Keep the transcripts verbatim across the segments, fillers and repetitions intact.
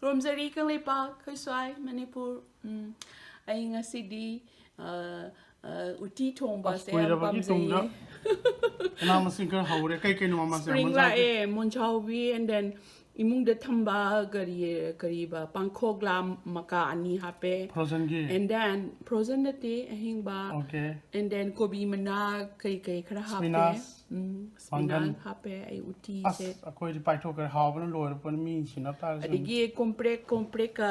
ꯈꯨꯔꯨꯝꯖꯔꯤ ꯀꯪꯂꯩꯄꯥꯛ, ꯑꯩꯈꯣꯏ ꯁ꯭ꯋꯥꯏ ꯃꯅꯤꯄꯨꯔ꯫ ꯎꯝ, ꯑꯩ ꯉꯁꯤꯗꯤ, ꯑ, ꯑ, ꯎꯇꯤ ꯊꯣꯡꯕꯁꯦ ꯌꯥꯝ ꯀꯨꯏꯔꯕꯒꯤ ꯇꯨꯡꯗ ꯄꯥꯝꯖꯩꯌꯦ꯫ ꯃꯅꯥ ꯃꯁꯤꯡ ꯈꯔ ꯍꯧꯔꯦ꯫ ꯀꯩ ꯀꯩꯅꯣ ꯃꯃꯥꯁꯦ? Spring ꯃꯣꯟꯖꯥꯎꯕꯤ? ꯂꯥꯛꯑꯦ, ꯃꯣꯟꯖꯥꯎꯕꯤ, and then ꯏꯃꯨꯡꯗ ꯊꯝꯕ ꯀꯔꯤ, ꯀꯔꯤꯕ, ꯄꯥꯡꯈꯣꯛꯂꯥ ꯃꯀꯥ ꯑꯅꯤ ꯍꯥꯞꯄꯦ꯫ Frozenꯒꯤ? And then, frozen ꯅꯠꯇꯦ, ꯑꯍꯤꯡꯕ꯫ Okay. And then ꯀꯣꯕꯤ ꯃꯅꯥ ꯀꯩ ꯀꯩ ꯈꯔ ꯍꯥꯞꯄꯦ꯫ Spinach, ꯎꯝ, ꯃꯪꯒꯟ꯫ Spinach ꯍꯥꯞꯄꯦ ꯑꯩ ꯑꯁ, ꯎꯇꯤꯁꯦ꯫ ꯑꯩꯈꯣꯏꯗꯤ ꯄꯥꯏꯊꯣꯛꯈ꯭ꯔꯦ, ꯍꯥꯎꯕꯅ ꯂꯣꯏꯔꯛꯄꯅ ꯃꯤ ꯁꯤꯟꯅꯕ ꯇꯥꯔꯦ ꯁꯤꯗ꯫ ꯑꯗꯒꯤ ꯀꯣꯝꯄ꯭ꯔꯦꯛ, ꯀꯣꯝꯄ꯭ꯔꯦꯛꯀ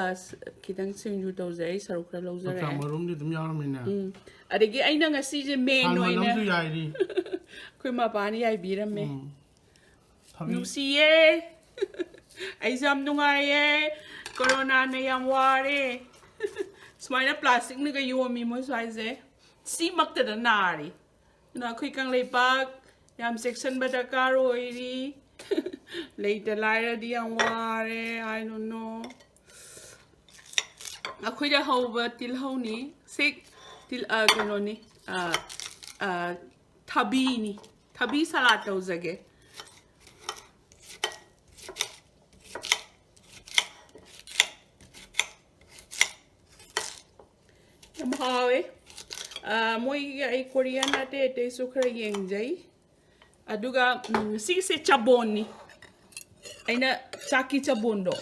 ꯈꯤꯇꯪ ꯁꯤꯡꯖꯨ ꯇꯧꯖꯩ, ꯁꯔꯨꯛ ꯈꯔ ꯂꯧꯖꯔꯦ꯫ ꯌꯣꯡꯆꯥꯛ ꯃꯔꯨꯝꯗꯤ ꯑꯗꯨꯝ ꯌꯥꯎꯔꯝꯃꯤꯅꯦ꯫ ꯎꯝ, ꯑꯗꯒꯤ ꯑꯩꯅ ꯉꯁꯤꯁꯦ main ꯁꯟ ꯑꯣꯏꯅ ꯃꯅꯝꯁꯨ ꯌꯥꯏꯔꯤ꯫ ꯑꯩꯈꯣꯏ ꯃꯄꯥꯅ ꯌꯥꯏꯕꯤꯔꯝꯃꯦ꯫ ꯎꯝ꯫ ꯊꯕꯤ꯫ ꯅꯨꯡꯁꯤꯌꯦ꯫ ꯑꯩꯁꯨ ꯌꯥꯝ ꯅꯨꯡꯉꯥꯏꯌꯦ꯫ ꯀꯣꯔꯣꯅꯥꯅ ꯌꯥꯝ ꯋꯥꯔꯦ꯫ ꯁꯨꯃꯥꯏꯅ plasticꯅꯒ ꯌꯣꯝꯃꯤ ꯃꯣꯏ ꯁ꯭ꯋꯥꯏꯁꯦ꯫ ꯁꯤꯃꯛꯇꯗ ꯅꯥꯔꯤ꯫ ꯑꯗꯨꯅ ꯑꯩꯈꯣꯏ ꯀꯪꯂꯩꯄꯥꯛ ꯌꯥꯝ ꯆꯦꯛꯁꯤꯟꯕ ꯗꯔꯀꯥꯔ ꯑꯣꯏꯔꯤ꯫ ꯂꯩꯇ ꯂꯥꯏꯔꯗꯤ ꯌꯥꯝ ꯋꯥꯔꯦ꯫ I don't know꯫ ꯑꯩꯈꯣꯏꯗ ꯍꯧꯕ ꯇꯤꯜꯍꯧꯅꯤ꯫ ꯁꯤ ꯇꯤꯜ-, ꯑ, ꯀꯩꯅꯣꯅꯤ꯫ ꯑ, ꯑ, ꯊꯕꯤꯅꯤ꯫ ꯊꯕꯤ salad ꯇꯧꯖꯒꯦ꯫ ꯌꯥꯝ ꯍꯥꯎꯋꯦ꯫ ꯑ, ꯃꯣꯏꯒꯤ ꯑꯩ Korean ꯑꯇꯩ ꯑꯇꯩꯁꯨ ꯈꯔ ꯌꯦꯡꯖꯩ꯫ ꯑꯗꯨꯒ, ꯎꯝ, ꯁꯤꯒꯤꯁꯦ ꯆꯕꯣꯟꯅꯤ꯫ ꯑꯩꯅ ꯆꯥꯛꯀꯤ ꯆꯕꯣꯟꯗꯣ,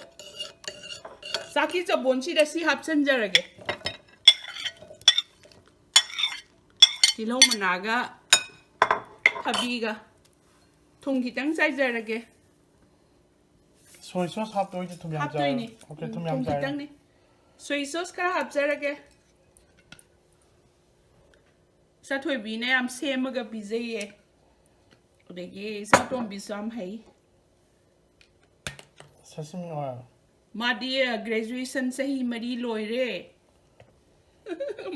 ꯆꯥꯛꯀꯤ ꯆꯕꯣꯟꯁꯤꯗ ꯁꯤ ꯍꯥꯞꯆꯤꯟꯖꯔꯒꯦ꯫ ꯇꯤꯜꯍꯧ ꯃꯅꯥꯒ ꯊꯕꯤꯒ꯫ ꯊꯨꯝ ꯈꯤꯇꯪ ꯆꯥꯏꯖꯔꯒꯦ꯫ Soy sauce ꯍꯥꯞꯇꯣꯏꯗꯤ ꯊꯨꯝ ꯌꯥꯝ ꯍꯥꯞꯇꯣꯏꯅꯤ꯫ ꯆꯥꯏ꯫ Okay, ꯎꯝ, ꯊꯨꯝ ꯌꯥꯝ ꯊꯨꯝ ꯆꯥꯏ꯫ ꯈꯤꯇꯪꯅꯤ꯫ Soy sauce ꯈꯔ ꯍꯥꯞꯆꯔꯒꯦ꯫ ꯏꯆꯥꯊꯣꯏꯕꯤꯅ ꯌꯥꯝ ꯁꯦꯝꯃꯒ ꯄꯤꯖꯩꯌꯦ꯫ ꯑꯗꯒꯤ ꯏꯆꯥꯇꯣꯝꯕꯤꯁꯨ ꯌꯥꯝ ꯍꯩ꯫ Sesame oil꯫ ꯃꯥꯗꯤ graduation ꯆꯍꯤ ꯃꯔꯤ ꯂꯣꯏꯔꯦ꯫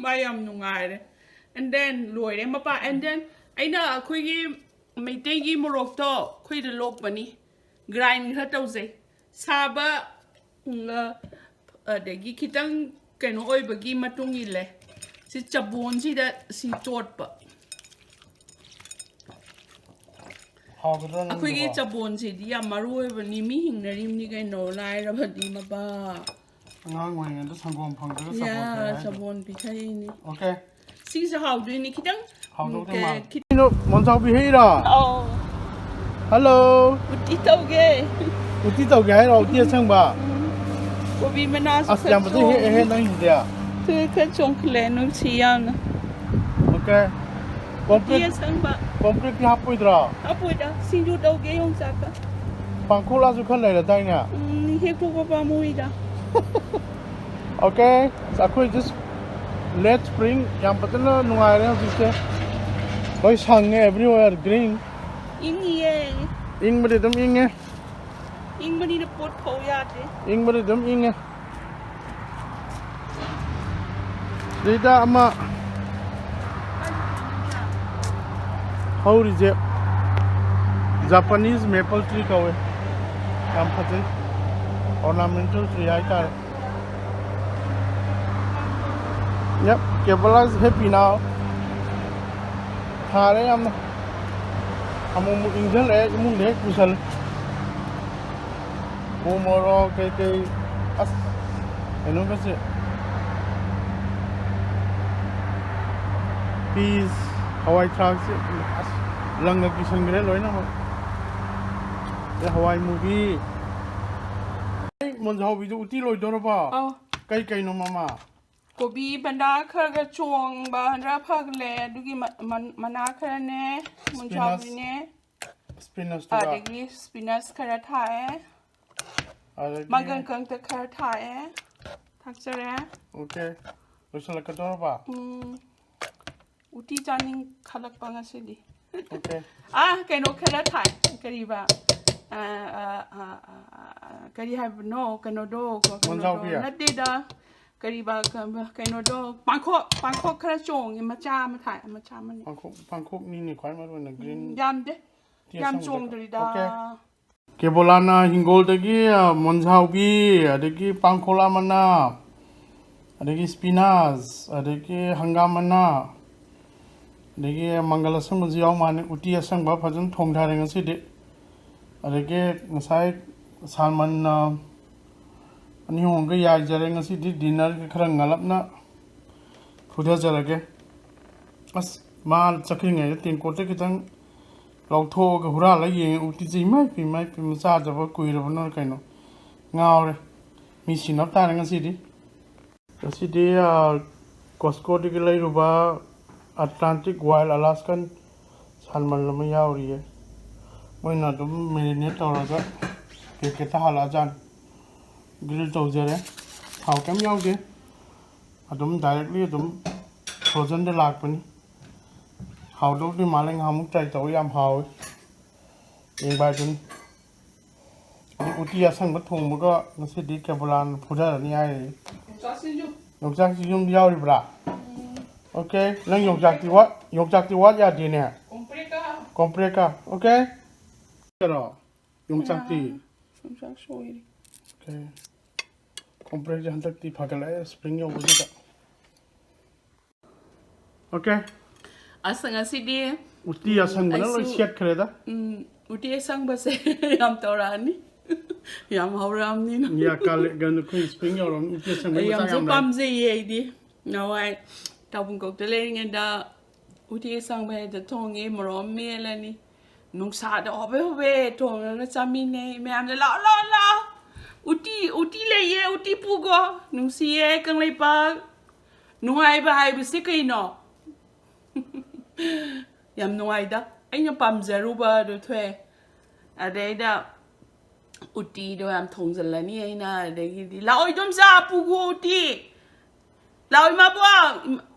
ꯃꯥ ꯌꯥꯝ ꯅꯨꯡꯉꯥꯏꯔꯦ꯫ And then ꯂꯣꯏꯔꯦ ꯃꯄꯥ꯫ And then ꯑꯩꯅ ꯑꯩꯈꯣꯏꯒꯤ ꯃꯩꯇꯩꯒꯤ ꯃꯣꯔꯣꯛꯇꯣ ꯑꯩꯈꯣꯏꯗ ꯂꯣꯛꯄꯅꯤ꯫ Grind ꯈꯔ ꯇꯧꯖꯩ꯫ ꯁꯥꯕ, ꯎꯝ, ꯑ, ꯑꯗꯒꯤ ꯈꯤꯇꯪ ꯀꯩꯅꯣ ꯑꯣꯏꯕꯒꯤ ꯃꯇꯨꯡ ꯏꯜꯂꯦ꯫ ꯁꯤ ꯆꯕꯣꯟꯁꯤꯗ ꯁꯤ ꯇꯣꯠꯄ꯫ ꯍꯥꯎꯒꯗ꯭ꯔꯣ ꯑꯩꯈꯣꯏꯒꯤ ꯅꯪꯒꯤꯗꯨꯕꯣ? ꯆꯕꯣꯟꯁꯤꯗꯤ ꯌꯥꯝ ꯃꯔꯨ ꯑꯣꯏꯕꯅꯤ, ꯃꯤ ꯍꯤꯡꯅꯔꯤꯕꯅꯤ ꯀꯩꯅꯣ, ꯂꯥꯏꯔꯕꯗꯤ ꯃꯄꯥ꯫ ꯑꯉꯥꯡ ꯑꯣꯏꯔꯤꯉꯩꯗ ꯁꯪꯒꯣꯝ ꯐꯪꯗ꯭ꯔꯒ ꯆꯕꯣꯟ ꯌꯥ, ꯊꯛꯑꯦ ꯍꯥꯏꯗꯣ꯫ ꯆꯕꯣꯟ ꯄꯤꯊꯛꯏꯅꯤ꯫ ꯑꯣꯀꯦ꯫ ꯁꯤꯁꯨ ꯍꯥꯎꯗꯣꯏꯅꯤ ꯈꯤꯇꯪ꯫ ꯍꯥꯎꯗꯧꯗꯤ ꯀꯩ-, ꯃꯥꯜꯂꯦ꯫ ꯈꯤꯠ-, ꯀꯩꯅꯣ, ꯃꯣꯟꯖꯥꯎꯕꯤ ꯍꯩꯔꯥ? ꯑꯧ, ꯍꯜꯂꯣ꯫ ꯎꯇꯤ ꯇꯧꯒꯦ꯫ ꯎꯇꯤ ꯇꯧꯒꯦ ꯍꯥꯏꯔꯣ? ꯎꯇꯤ ꯑꯁꯪꯕ? ꯎꯝ꯫ ꯀꯣꯕꯤ ꯃꯅꯥꯁꯨ ꯑꯁ, ꯈꯔ ꯌꯥꯝ ꯐꯖꯩ, ꯍꯦꯛ, ꯍꯦꯛ ꯆꯣꯡ-, ꯅꯪꯒꯤꯁꯤꯗꯤ꯫ ꯈꯔ, ꯈꯔ ꯆꯣꯡꯈꯠꯂꯦ, ꯅꯨꯡꯁꯤ ꯌꯥꯝꯅ꯫ ꯑꯣꯀꯦ꯫ ꯎꯇꯤ ꯀꯣꯝꯄ꯭ꯔꯦꯛ, ꯑꯁꯪꯕ꯫ ꯀꯣꯝꯄ꯭ꯔꯦꯛꯇꯤ ꯍꯥꯞꯄꯣꯏꯗ꯭ꯔꯣ? ꯍꯥꯞꯄꯣꯏꯗ, ꯁꯤꯡꯖꯨ ꯇꯧꯒꯦ ꯌꯣꯡꯆꯥꯛꯀ꯫ ꯄꯥꯡꯈꯣꯛꯂꯥꯁꯨ ꯈꯔ ꯂꯩꯔꯗꯥꯏꯅꯦ? ꯎꯝ, ꯍꯦꯛꯇꯣꯛꯄ ꯄꯥꯝꯃꯨꯏꯗ꯫ ꯑꯣꯀꯦ, ꯑꯩꯈꯣꯏ just late spring, ꯌꯥꯝ ꯐꯖꯅ ꯅꯨꯡꯉꯥꯏꯔꯦ ꯍꯧꯖꯤꯛꯁꯦ꯫ ꯂꯣꯏ ꯁꯪꯉꯦ, everywhere green꯫ ꯏꯪꯉꯤꯌꯦ꯫ ꯏꯪꯕꯗꯤ ꯑꯗꯨꯝ ꯏꯪꯉꯦ꯫ ꯏꯪꯕꯅꯤꯅ ꯄꯣꯠ ꯐꯧ ꯌꯥꯗꯦ꯫ ꯏꯪꯕꯗꯤ ꯑꯗꯨꯝ ꯏꯪꯉꯦ꯫ ꯁꯤꯗ ꯑꯃ ꯍꯧꯔꯤꯁꯦ Japanese maple tree ꯀꯧꯋꯦ꯫ ꯌꯥꯝ ꯐꯖꯩ꯫ Ornamental tree ꯍꯥꯏꯇꯥꯔꯦ꯫ Yep, Kebola is happy now. ꯊꯥꯔꯦ ꯌꯥꯝꯅ꯫ ꯑꯃꯨꯛ ꯑꯃꯨꯛ ꯏꯪꯁꯜꯂꯛꯑꯦ, ꯏꯃꯨꯡꯗ ꯍꯦꯛ ꯄꯨꯁꯜꯂꯦ꯫ ꯎ ꯃꯣꯔꯣꯛ ꯀꯩꯀꯩ, ꯑꯁ, ꯀꯩꯅꯣꯒꯁꯦ, peas, ꯍꯋꯥꯏ ꯊ꯭ꯔꯥꯛꯁꯦ, ꯑꯁ, ꯂꯪꯒ ꯀꯤꯁꯟꯈ꯭ꯔꯦ ꯂꯣꯏꯅꯃꯛ꯫ ꯑꯗꯩ ꯍꯋꯥꯏ ꯃꯨꯕꯤ꯫ ꯑꯩ ꯃꯣꯟꯖꯥꯎꯕꯤꯗꯣ ꯎꯇꯤ ꯂꯣꯏꯗꯧꯔꯕꯣ? ꯑꯧ꯫ ꯀꯩ ꯀꯩꯅꯣ ꯃꯃꯥ? ꯀꯣꯕꯤ ꯃꯅꯥ ꯈꯔ ꯈꯔ ꯆꯣꯡꯕ ꯈꯔ ꯐꯒꯠꯂꯦ, ꯑꯗꯨꯒꯤ ꯃ-, ꯃ-, ꯃꯅꯥ ꯈꯔꯅꯦ, ꯃꯣꯟꯖꯥꯎꯕꯤꯅꯦ, spinach ꯇꯨꯒ? ꯑꯗꯒꯤ spinach ꯈꯔ ꯊꯥꯛꯑꯦ, ꯑꯗꯒꯤ ꯃꯪꯒꯟ ꯀꯪꯇꯛ ꯈꯔ ꯊꯥꯛꯑꯦ, ꯊꯥꯛꯆꯔꯦ꯫ ꯑꯣꯀꯦ, ꯂꯣꯏꯁꯤꯜꯂꯛꯀꯗꯧꯔꯕ? ꯎꯝ, ꯎꯇꯤ ꯆꯥꯅꯤꯡꯈꯠꯂꯛꯄ ꯉꯁꯤꯗꯤ꯫ ꯑꯣꯀꯦ꯫ ꯑꯥ, ꯀꯩꯅꯣ ꯈꯔ ꯊꯥꯏ, ꯀꯔꯤꯕ? ꯑ, ꯑ, ꯑ, ꯑ, ꯑ, ꯀꯔꯤ ꯍꯥꯏꯕꯅꯣ? ꯀꯩꯅꯣꯗꯣ, ꯀꯩꯅꯣꯗꯣ, ꯃꯣꯟꯖꯥꯎꯕꯤ? ꯅꯠꯇꯦꯗ꯫ ꯀꯔꯤꯕ, ꯀ-, ꯀꯩꯅꯣꯗꯣ, ꯄꯥꯡꯈꯣꯛ, ꯄꯥꯡꯈꯣꯛ ꯈꯔ ꯆꯣꯡꯉꯦ, ꯃꯆꯥ ꯑꯃ ꯊꯥꯏ, ꯃꯆꯥ ꯑꯃꯅꯤ꯫ ꯄꯥꯡꯈꯣꯛ, ꯄꯥꯡꯈꯣꯛꯅꯤꯅꯦ ꯈ꯭ꯋꯥꯏ ꯃꯔꯨ ꯑꯣꯏꯅ green ꯎꯝ, ꯌꯥꯝꯗꯦ, ꯇꯤ ꯌꯥꯝ ꯑꯁꯪꯕꯗꯣ꯫ ꯆꯣꯡꯗ꯭ꯔꯤꯗ꯫ ꯑꯣꯀꯦ꯫ ꯀꯦꯕꯣꯂꯥꯅ ꯍꯤꯡꯒꯣꯜꯗꯒꯤ, ꯑ, ꯃꯣꯟꯖꯥꯎꯕꯤ, ꯑꯗꯒꯤ ꯄꯥꯡꯈꯣꯛꯂꯥ ꯃꯅꯥ, ꯑꯗꯒꯤ spinach, ꯑꯗꯒꯤ ꯍꯪꯒꯥꯝ ꯃꯅꯥ, ꯑꯗꯒꯤ ꯃꯪꯒꯜ ꯑꯁꯪꯕꯁꯨ ꯌꯥꯎ ꯃꯥꯜꯂꯦ꯫ ꯎꯇꯤ ꯑꯁꯪꯕ ꯐꯖꯅ ꯊꯣꯡꯊꯔꯦ ꯉꯁꯤꯗꯤ꯫ ꯑꯗꯒꯤ ꯉꯁꯥꯏ ꯁꯥꯜꯃꯟ, ꯑ, ꯑꯅꯤ ꯑꯍꯨꯝꯒ ꯌꯥꯏꯖꯔꯦ꯫ ꯉꯁꯤꯗꯤ ꯗꯤꯟꯅꯔꯒꯤ ꯈꯔ ꯉꯜꯂꯞꯅ ꯐꯨꯊꯖꯔꯒꯦ꯫ ꯑꯁ, ꯃꯥ ꯆꯠꯈ꯭ꯔꯤꯉꯩꯗ ꯇꯦꯡꯀꯣꯠꯇ ꯈꯤꯇꯪ ꯂꯧꯊꯣꯛꯑꯒ ꯍꯨꯔꯥꯜꯂꯒ ꯌꯦꯡꯉꯦ꯫ ꯎꯇꯤꯁꯦ ꯏꯃꯥꯏ ꯄꯦꯝꯃ, ꯏꯃꯥꯏ ꯄꯦꯝꯃ, ꯆꯥꯗꯕ ꯀꯨꯏꯔꯕꯅ ꯀꯩꯅꯣ, ꯉꯥꯎꯔꯦ꯫ ꯃꯤ ꯁꯤꯟꯅꯕ ꯇꯥꯔꯦ ꯉꯁꯤꯗꯤ꯫ ꯉꯁꯤꯗꯤ, ꯑ, ꯀꯣꯁꯀꯣꯗꯒꯤ ꯂꯩꯔꯨꯕ Atlantic Wild Alaskan ꯁꯥꯜꯃꯟ ꯑꯃ ꯌꯥꯎꯔꯤꯌꯦ꯫ ꯃꯣꯏꯅ ꯑꯗꯨꯝ marinate ꯇꯧꯔꯒ packet ꯇ ꯍꯥꯜꯂꯛꯑꯖꯥꯠꯅꯤ꯫ Grill ꯇꯧꯖꯔꯦ꯫ ꯊꯥꯎ ꯀꯩꯝ ꯌꯥꯎꯗꯦ꯫ ꯑꯗꯨꯝ directly ꯑꯗꯨꯝ frozen ꯗ ꯂꯥꯛꯄꯅꯤ꯫ ꯍꯥꯎꯗꯧꯗꯤ ꯃꯥꯜꯂꯦ, ꯉꯍꯥꯟꯃꯨꯛ try ꯇꯧꯋꯤ, ꯌꯥꯝ ꯍꯥꯎꯋꯤ꯫ ꯌꯦꯡꯕ ꯍꯥꯏꯗꯨꯅꯤ꯫ ꯑꯗꯨ ꯎꯇꯤ ꯑꯁꯪꯕ ꯊꯣꯡꯕꯒ ꯉꯁꯤꯗꯤ ꯀꯦꯕꯣꯂꯥꯅ ꯐꯨꯊꯔꯅꯤ ꯍꯥꯏꯔꯤ꯫ ꯌꯣꯡꯆꯥꯛꯁꯤꯁꯨ꯫ ꯌꯣꯡꯆꯥꯛꯁꯤ ꯌꯨꯝꯗ ꯌꯥꯎꯔꯤꯕ꯭ꯔꯥ? ꯎꯝ꯫ Okay, ꯅꯪ ꯌꯣꯡꯆꯥꯛꯇꯤ ꯋꯥꯠ, ꯌꯣꯡꯆꯥꯛꯇꯤ ꯋꯥꯠ ꯌꯥꯗꯦꯅꯦ꯫ ꯀꯣꯝꯄ꯭ꯔꯦꯛꯀ꯫ ꯀꯣꯝꯄ꯭ꯔꯦꯛꯀ, okay? ꯀꯩꯅꯣ? ꯌꯣꯡꯆꯥꯛꯇꯤ? ꯌꯣꯡꯆꯥꯛ ꯁꯣꯏꯔꯤ꯫ Okay. ꯀꯣꯝꯄ꯭ꯔꯦꯛꯁꯦ ꯍꯟꯗꯛꯇꯤ ꯐꯒꯠꯂꯛꯑꯦ spring ꯌꯧꯕꯁꯤꯗ꯫ Okay. ꯑꯁ, ꯉꯁꯤꯗꯤ, ꯎꯇꯤ ꯎꯝ, ꯑꯁꯪꯕꯅ ꯂꯣꯏ ꯑꯩꯁꯨ, ꯁꯦꯠꯈ꯭ꯔꯦꯗ꯫ ꯎꯝ, ꯎꯇꯤ ꯑꯁꯪꯕꯁꯦ ꯌꯥꯝ ꯇꯧꯔꯛꯑꯅꯤ꯫ ꯌꯥꯝ ꯍꯧꯔꯛꯑꯕꯅꯤꯅ꯫ ꯌꯥ, ꯀꯥꯂꯦ-, ꯀꯩꯅꯣ, ꯑꯩꯈꯣꯏ spring ꯌꯧꯔꯕꯅꯤꯅ ꯎꯇꯤ ꯑꯁꯪꯕꯒꯤ ꯑꯩ ꯃꯇꯥꯡ ꯌꯥꯝꯁꯨ ꯌꯥꯝ ꯂꯥꯛꯑꯦ꯫ ꯄꯥꯝꯖꯩꯌꯦ ꯑꯩꯗꯤ꯫ ꯅꯍꯥꯟꯋꯥꯏ ꯇꯥꯎꯕꯟ ꯀꯣꯛꯇ ꯂꯩꯔꯤꯉꯩꯗ ꯎꯇꯤ ꯑꯁꯪꯕ ꯍꯦꯛꯇ ꯊꯣꯡꯉꯦ, ꯃꯣꯔꯣꯛ ꯑꯃ ꯃꯦꯠꯂꯅꯤ꯫ ꯅꯨꯡꯁꯥꯗ ꯍꯣꯕꯦ ꯍꯣꯕꯦ ꯊꯣꯡꯉꯒ ꯆꯥꯃꯤꯟꯅꯩ꯫ ꯃꯌꯥꯝꯅ "ꯂꯥꯛꯑꯣ, ꯂꯥꯛꯑꯣ, ꯂꯥꯛꯑꯣ꯫ ꯎꯇꯤ, ꯎꯇꯤ ꯂꯩꯌꯦ, ꯎꯇꯤ ꯄꯨꯒꯣ꯫ ꯅꯨꯡꯁꯤꯌꯦ ꯀꯪꯂꯩꯄꯥꯛ꯫ ꯅꯨꯡꯉꯥꯏꯕ ꯍꯥꯏꯕꯁꯤ ꯀꯩꯅꯣ?" ꯌꯥꯝ ꯅꯨꯡꯉꯥꯏꯗ꯫ ꯑꯩꯅ ꯄꯥꯝꯖꯔꯨꯕ ꯑꯗꯨ ꯊꯣꯛꯑꯦ꯫ ꯑꯗꯩꯗ ꯎꯇꯤꯗꯣ ꯌꯥꯝ ꯊꯣꯡꯖꯤꯜꯂꯅꯤ ꯑꯩꯅ꯫ ꯑꯗꯒꯤꯗꯤ, "ꯂꯥꯛꯑꯣ, ꯏꯗꯣꯝꯆꯥ, ꯄꯨꯒꯣ ꯎꯇꯤ꯫ ꯂꯥꯛꯑꯣ, ꯏꯃꯥꯕꯣꯛ", ꯏꯃꯥ-,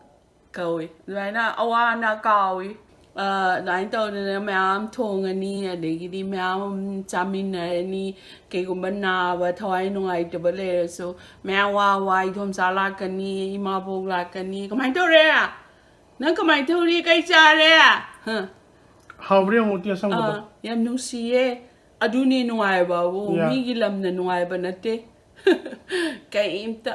ꯀꯧꯏ꯫ ꯑꯗꯨꯃꯥꯏꯅ ꯑꯋꯥ ꯑꯅꯥ ꯀꯥꯎꯏ꯫ ꯑ, ꯑꯗꯨꯃꯥꯏꯅ ꯇꯧꯗꯅ ꯃꯌꯥꯝ ꯊꯣꯡꯉꯅꯤ, ꯑꯗꯒꯤꯗꯤ ꯃꯌꯥꯝ ꯆꯥꯃꯤꯟꯅꯔꯅꯤ꯫ ꯀꯩꯒꯨꯝꯕ ꯅꯥꯕ, ꯊꯋꯥꯏ ꯅꯨꯡꯉꯥꯏꯇꯕ ꯂꯩꯔꯁꯨ, ꯃꯌꯥꯝ ꯋꯥ ꯋꯥ, ꯏꯗꯣꯝꯆꯥ ꯂꯥꯛꯀꯅꯤ, ꯏꯃꯥꯕꯣꯛ ꯂꯥꯛꯀꯅꯤ꯫ "ꯀꯃꯥꯏꯅ ꯇꯧꯔꯦ? ꯅꯪ ꯀꯃꯥꯏꯅ ꯇꯧꯔꯤ? ꯀꯩ ꯆꯥꯔꯦ?" ꯍ꯫ ꯍꯥꯎꯕ꯭ꯔꯥ ꯌꯦꯡꯉꯣ ꯎꯇꯤ ꯑꯁꯪꯕꯗꯣ꯫ ꯑꯥ, ꯌꯥꯝ ꯅꯨꯡꯁꯤꯌꯦ꯫ ꯑꯗꯨꯅꯤ ꯅꯨꯡꯉꯥꯏꯕꯕꯨ, ꯌꯥ꯫ ꯃꯤꯒꯤ ꯂꯝꯅ ꯅꯨꯡꯉꯥꯏꯕ ꯅꯠꯇꯦ꯫ ꯀꯩꯝꯇ꯫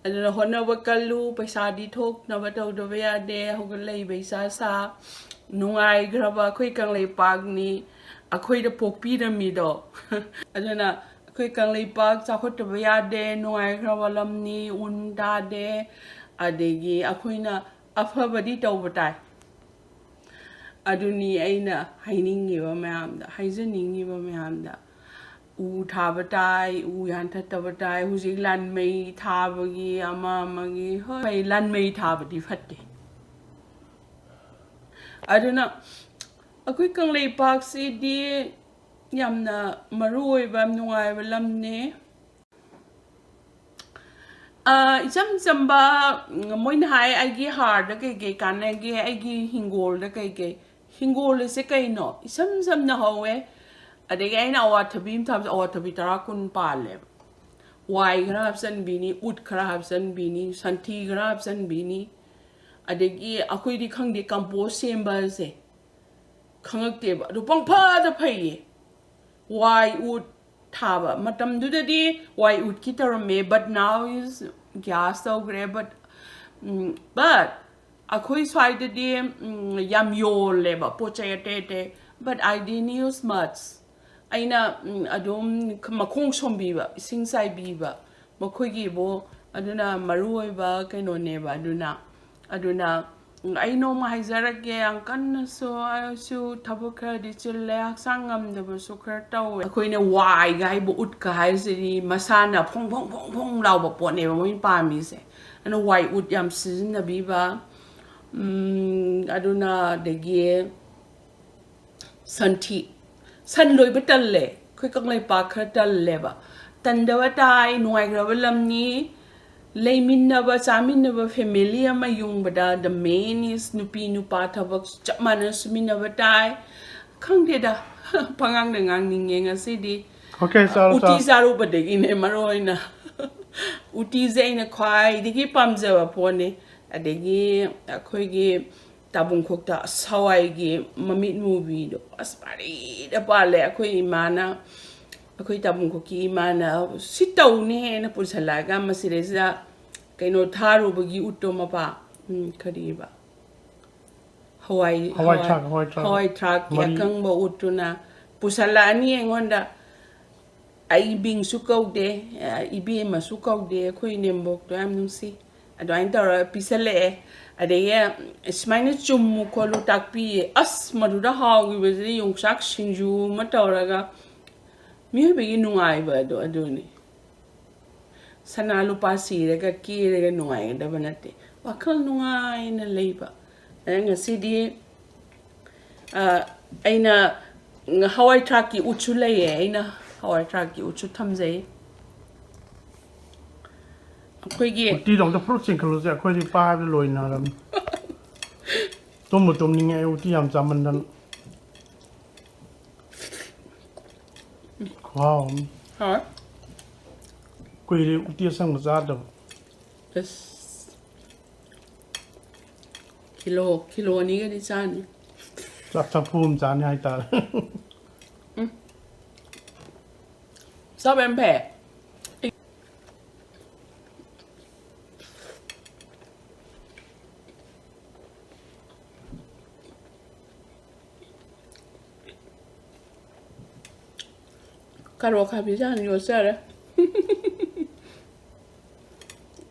ꯑꯗꯨꯅ ꯍꯣꯠꯅꯕ ꯀꯜꯂꯨ, ꯄꯩꯁꯥꯗꯤ ꯊꯣꯛꯅꯕ ꯇꯧꯗꯕ ꯌꯥꯗꯦ, ꯍꯧꯒꯠꯂꯛꯏꯕ ꯏꯆꯥ ꯏꯁꯥ꯫ ꯅꯨꯡꯉꯥꯏꯈ꯭ꯔꯕ ꯑꯩꯈꯣꯏ ꯀꯪꯂꯩꯄꯥꯛꯅꯤ, ꯑꯩꯈꯣꯏꯗ ꯄꯣꯛꯄꯤꯔꯝꯃꯤꯗꯣ꯫ ꯑꯗꯨꯅ ꯑꯩꯈꯣꯏ ꯀꯪꯂꯩꯄꯥꯛ ꯆꯥꯎꯈꯠꯇꯕ ꯌꯥꯗꯦ, ꯅꯨꯡꯉꯥꯏꯈ꯭ꯔꯕ ꯂꯝꯅꯤ, ꯎꯟ ꯇꯥꯗꯦ, ꯑꯗꯒꯤ ꯑꯩꯈꯣꯏꯅ ꯑꯐꯕꯗꯤ ꯇꯧꯕ ꯇꯥꯏ꯫ ꯑꯗꯨꯅꯤ ꯑꯩꯅ ꯍꯥꯏꯅꯤꯡꯉꯤꯕ ꯃꯌꯥꯝꯗ, ꯍꯥꯏꯖꯅꯤꯡꯉꯤꯕ ꯃꯌꯥꯝꯗ꯫ ꯎ ꯊꯥꯕ ꯇꯥꯏ, ꯎ ꯌꯥꯟꯊꯠꯇꯕ ꯇꯥꯏ꯫ ꯍꯧꯖꯤꯛ ꯂꯥꯟꯃꯩ ꯊꯥꯕꯒꯤ, ꯑꯃ ꯑꯃꯒꯤ, ꯍꯣꯏ, ꯂꯥꯟꯃꯩ ꯊꯥꯕꯗꯤ ꯐꯠꯇꯦ꯫ ꯑꯗꯨꯅ ꯑꯩꯈꯣꯏ ꯀꯪꯂꯩꯄꯥꯛꯁꯤꯗꯤ ꯌꯥꯝꯅ ꯃꯔꯨ ꯑꯣꯏꯕ, ꯅꯨꯡꯉꯥꯏꯕ ꯂꯝꯅꯦ꯫ ꯑ, ꯏꯆꯝ ꯆꯝꯕ, ꯎꯝ, ꯃꯣꯏꯅ ꯍꯥꯏ, "ꯑꯩꯒꯤ ꯍꯥꯔꯗ ꯀꯩꯀꯩ ꯀꯥꯟꯅꯒꯦ, ꯑꯩꯒꯤ ꯍꯤꯡꯒꯣꯜꯗ ꯀꯩꯀꯩ?" ꯍꯤꯡꯒꯣꯜ ꯑꯁꯦ ꯀꯩꯅꯣ? ꯏꯁꯝ ꯁꯝꯅ ꯍꯧꯋꯦ, ꯑꯗꯒꯤ ꯑꯩꯅ ꯑꯋꯥꯊꯕꯤ ꯑꯃ ꯊꯥꯕꯁꯦ, ꯑꯋꯥꯊꯕꯤ ꯇꯔꯥ ꯀꯨꯟ ꯄꯥꯜꯂꯦꯕ꯫ ꯋꯥꯏ ꯈꯔ ꯍꯥꯞꯆꯟꯕꯤꯅꯤ, ꯎꯠ ꯈꯔ ꯍꯥꯞꯆꯟꯕꯤꯅꯤ, ꯁꯟꯊꯤ ꯈꯔ ꯍꯥꯞꯆꯟꯕꯤꯅꯤ, ꯑꯗꯒꯤ ꯑꯩꯈꯣꯏꯗꯤ ꯈꯪꯗꯦ, ꯀꯝꯄꯣꯁ ꯁꯦꯝꯕꯁꯦ ꯈꯪꯉꯛꯇꯦꯕ, ꯑꯗꯨ ꯄꯪꯐꯗ ꯐꯩꯌꯦ꯫ ꯋꯥꯏ ꯎꯠ ꯊꯥꯕ ꯃꯇꯝꯗꯨꯗꯗꯤ ꯋꯥꯏ ꯎꯠꯀꯤ ꯇꯧꯔꯝꯃꯦ, but now is gas ꯇꯧꯈ꯭ꯔꯦ꯫ But, ꯎꯝ, but ꯑꯩꯈꯣꯏ ꯁ꯭ꯋꯥꯏꯗꯗꯤ, ꯎꯝ, ꯌꯥꯝ ꯌꯣꯜꯂꯦꯕ ꯄꯣꯠ ꯆꯩ ꯑꯇꯩ ꯑꯇꯩ, but I didn't use much꯫ ꯑꯩꯅ, ꯎꯝ, ꯑꯗꯨꯝ ꯃꯈꯣꯡ ꯁꯣꯝꯕꯤꯕ, ꯏꯁꯤꯡ ꯆꯥꯏꯕꯤꯕ, ꯃꯈꯣꯏꯒꯤꯕꯨ꯫ ꯑꯗꯨꯅ ꯃꯔꯨ ꯑꯣꯏꯕ ꯀꯩꯅꯣꯅꯦꯕ꯫ ꯑꯗꯨꯅ, ꯑꯗꯨꯅ, ꯎꯝ, ꯑꯩ ꯅꯣꯡꯃ ꯍꯥꯏꯖꯔꯛꯀꯦ, ꯌꯥꯝ ꯀꯟꯅꯁꯨ ꯑꯩꯁꯨ ꯊꯕꯛ ꯈꯔꯗꯤ ꯆꯤꯜꯂꯦ, ꯍꯛꯆꯥꯡ ꯉꯝꯗꯕꯁꯨ ꯈꯔ ꯇꯧꯋꯦ꯫ ꯑꯩꯈꯣꯏꯅ ꯋꯥꯏꯒ ꯍꯥꯏꯕ, ꯎꯠꯀ ꯍꯥꯏꯁꯤꯗꯤ ꯃꯁꯥꯅ ꯐꯣꯡ ꯐꯣꯡ ꯐꯣꯡ ꯐꯣꯡ ꯂꯥꯎꯕ ꯄꯣꯠꯅꯦꯕ ꯃꯣꯏꯅ ꯄꯥꯝꯃꯤꯁꯦ꯫ ꯑꯗꯨꯅ ꯋꯥꯏ ꯎꯠ ꯌꯥꯝ ꯁꯤꯖꯤꯟꯅꯕꯤꯕ, ꯎꯝ, ꯑꯗꯨꯅ ꯑꯗꯒꯤ ꯁꯟꯊꯤ꯫ ꯁꯟ ꯂꯣꯏꯕ ꯇꯜꯂꯦ꯫ ꯑꯩꯈꯣꯏ ꯀꯪꯂꯩꯄꯥꯛ ꯈꯔ ꯇꯜꯂꯦꯕ꯫ ꯇꯟꯗꯕ ꯇꯥꯏ, ꯅꯨꯡꯉꯥꯏꯈ꯭ꯔꯕ ꯂꯝꯅꯤ꯫ ꯂꯩꯃꯤꯟꯅꯕ, ꯆꯥꯃꯤꯟꯅꯕ, family ꯑꯃ ꯌꯨꯡꯕꯗ, the main is ꯅꯨꯄꯤ ꯅꯨꯄꯥ ꯊꯕꯛ ꯆꯞ ꯃꯥꯟꯅꯅ ꯁꯨꯃꯤꯟꯅꯕ ꯇꯥꯏ꯫ ꯈꯪꯗꯦꯗ, ꯄꯉꯥꯡꯗ ꯉꯥꯡꯅꯤꯡꯉꯦ ꯉꯁꯤꯗꯤ꯫ Okay, ꯆꯥꯔꯣ, ꯎꯇꯤ ꯆꯥꯔꯣ꯫ ꯆꯥꯔꯨꯕꯗꯒꯤꯅꯦ ꯃꯔꯨ ꯑꯣꯏꯅ꯫ ꯎꯇꯤꯁꯦ ꯑꯩꯅ ꯈ꯭ꯋꯥꯏꯗꯒꯤ ꯄꯥꯝꯖꯕ ꯄꯣꯠꯅꯤ꯫ ꯑꯗꯒꯤ ꯑꯩꯈꯣꯏꯒꯤ ꯇꯥꯕꯨꯡꯈꯣꯛꯇ ꯍꯋꯥꯏꯒꯤ ꯃꯃꯤꯠ ꯃꯨꯕꯤꯗꯣ, ꯑꯁ, ꯄꯥꯔꯤꯗ ꯄꯥꯜꯂꯦ꯫ ꯑꯩꯈꯣꯏ ꯏꯃꯥꯅ, ꯑꯩꯈꯣꯏ ꯇꯥꯕꯨꯡꯈꯣꯛꯀꯤ ꯏꯃꯥꯅ ꯁꯤ ꯇꯧꯅꯦꯅ ꯄꯨꯁꯜꯂꯛꯑꯒ ꯃꯁꯤꯗꯩꯁꯤꯗ ꯀꯩꯅꯣ ꯊꯥꯔꯨꯕꯒꯤ ꯎꯠꯇꯣ ꯃꯄꯥ, ꯎꯝ, ꯀꯔꯤꯕ? ꯍꯋꯥꯏ, ꯍꯋꯥꯏ ꯊ꯭ꯔꯥꯛ, ꯍꯋꯥꯏ ꯊ꯭ꯔꯥꯛ꯫ ꯍꯋꯥꯏ ꯊ꯭ꯔꯥꯛꯀꯤ ꯃꯔꯤ꯫ ꯑꯀꯪꯕ ꯎꯠꯇꯨꯅ ꯄꯨꯁꯜꯂꯛꯑꯅꯤ ꯑꯩꯉꯣꯟꯗ꯫ ꯑꯩ ꯕꯤꯡꯁꯨ ꯀꯧꯗꯦ, ꯑ, ꯏꯕꯦꯝꯃꯁꯨ ꯀꯧꯗꯦ, ꯑꯩꯈꯣꯏ ꯏꯅꯦꯝꯕꯣꯛꯇꯣ ꯌꯥꯝ ꯅꯨꯡꯁꯤ꯫ ꯑꯗꯨꯃꯥꯏꯅ ꯇꯧꯔꯒ ꯄꯤꯁꯜꯂꯛꯑꯦ꯫ ꯑꯗꯒꯤ ꯁꯨꯃꯥꯏꯅ ꯆꯨꯝꯃꯨ ꯈꯣꯠꯂꯨ ꯇꯥꯛꯄꯤꯌꯦ꯫ ꯑꯁ, ꯃꯗꯨꯗ ꯍꯥꯎꯈꯤꯕꯁꯤꯗꯤ ꯌꯣꯡꯆꯥꯛ ꯁꯤꯡꯖꯨ ꯑꯃ ꯇꯧꯔꯒ꯫ ꯃꯤꯑꯣꯏꯕꯒꯤ ꯅꯨꯡꯉꯥꯏꯕ ꯑꯗꯣ ꯑꯗꯨꯅꯤ꯫ ꯁꯅꯥ ꯂꯨꯄꯥ ꯁꯤꯔꯒ ꯀꯦꯔꯒ ꯅꯨꯡꯉꯥꯏꯒꯗꯕ ꯅꯠꯇꯦ꯫ ꯋꯥꯈꯜ ꯅꯨꯡꯉꯥꯏꯅ ꯂꯩꯕ꯫ ꯑꯗ ꯉꯁꯤꯗꯤ, ꯑ, ꯑꯩꯅ ꯍꯋꯥꯏ ꯊ꯭ꯔꯥꯛꯀꯤ ꯎꯠꯁꯨ ꯂꯩꯌꯦ꯫ ꯑꯩꯅ ꯍꯋꯥꯏ ꯊ꯭ꯔꯥꯛꯀꯤ ꯎꯠꯁꯨ ꯊꯝꯖꯩ꯫ ꯑꯩꯈꯣꯏꯒꯤ ꯎꯇꯤꯗꯣ ꯑꯝꯇ ꯐꯨꯔꯨꯞ ꯆꯤꯡꯈꯠꯂꯨꯁꯦ, ꯑꯩꯈꯣꯏꯗꯤ ꯄꯥꯏꯕꯗ ꯂꯣꯏꯅꯔꯕꯅꯤ꯫ ꯇꯨꯝꯕ ꯇꯨꯝꯅꯤꯡꯉꯦ ꯑꯩ, ꯎꯇꯤ ꯌꯥꯝ ꯆꯥꯃꯟꯗꯅ꯫ ꯈꯨꯍꯥꯎ ꯑꯃ꯫ ꯍꯣꯏ꯫ ꯀꯨꯏꯔꯦ ꯎꯇꯤ ꯑꯁꯪꯕ ꯆꯥꯗꯕ꯫ ꯑꯁ꯫ ꯀꯤꯂꯣ, ꯀꯤꯂꯣ ꯑꯅꯤꯒꯗꯤ ꯆꯥꯅꯤ꯫ ꯆꯥꯛ ꯆꯐꯨ ꯑꯃ ꯆꯥꯅꯤ ꯍꯥꯏꯇꯥꯔꯦ꯫ ꯆꯥꯕ ꯌꯥꯝ ꯐꯩ꯫ ꯀꯥꯔꯣꯠ ꯑꯈꯥꯕꯤꯁꯦ ꯍꯥꯟꯅ ꯌꯣꯠꯆꯔꯦ꯫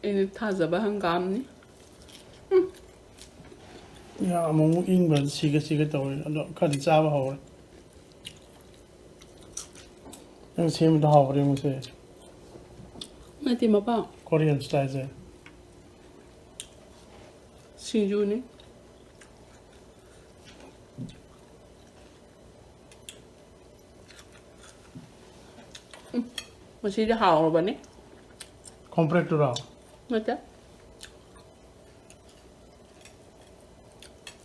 ꯑꯩꯅ ꯊꯥꯖꯕ ꯍꯪꯒꯥꯝꯅꯤ꯫ ꯌꯥꯝ ꯑꯃꯨꯛ ꯏꯪꯕ ꯁꯤꯒ ꯁꯤꯒ ꯇꯧꯔꯦ, ꯑꯗꯣ ꯈꯔꯗꯤ ꯆꯥꯕ ꯍꯧꯔꯦ꯫ ꯅꯪ ꯁꯦꯝꯕꯗꯣ ꯍꯥꯎꯕ꯭ꯔꯥ ꯌꯦꯡꯉꯨꯁꯦ꯫ ꯅꯠꯇꯦ ꯃꯄꯥ꯫ Korean styleꯁꯦ꯫ ꯁꯤꯡꯖꯨꯅꯤ꯫ ꯎꯝ, ꯃꯁꯤꯗꯤ ꯍꯥꯎꯔꯕꯅꯤ꯫ ꯀꯣꯝꯄ꯭ꯔꯦꯛꯇꯨꯔꯣ? ꯅꯠꯇꯦ꯫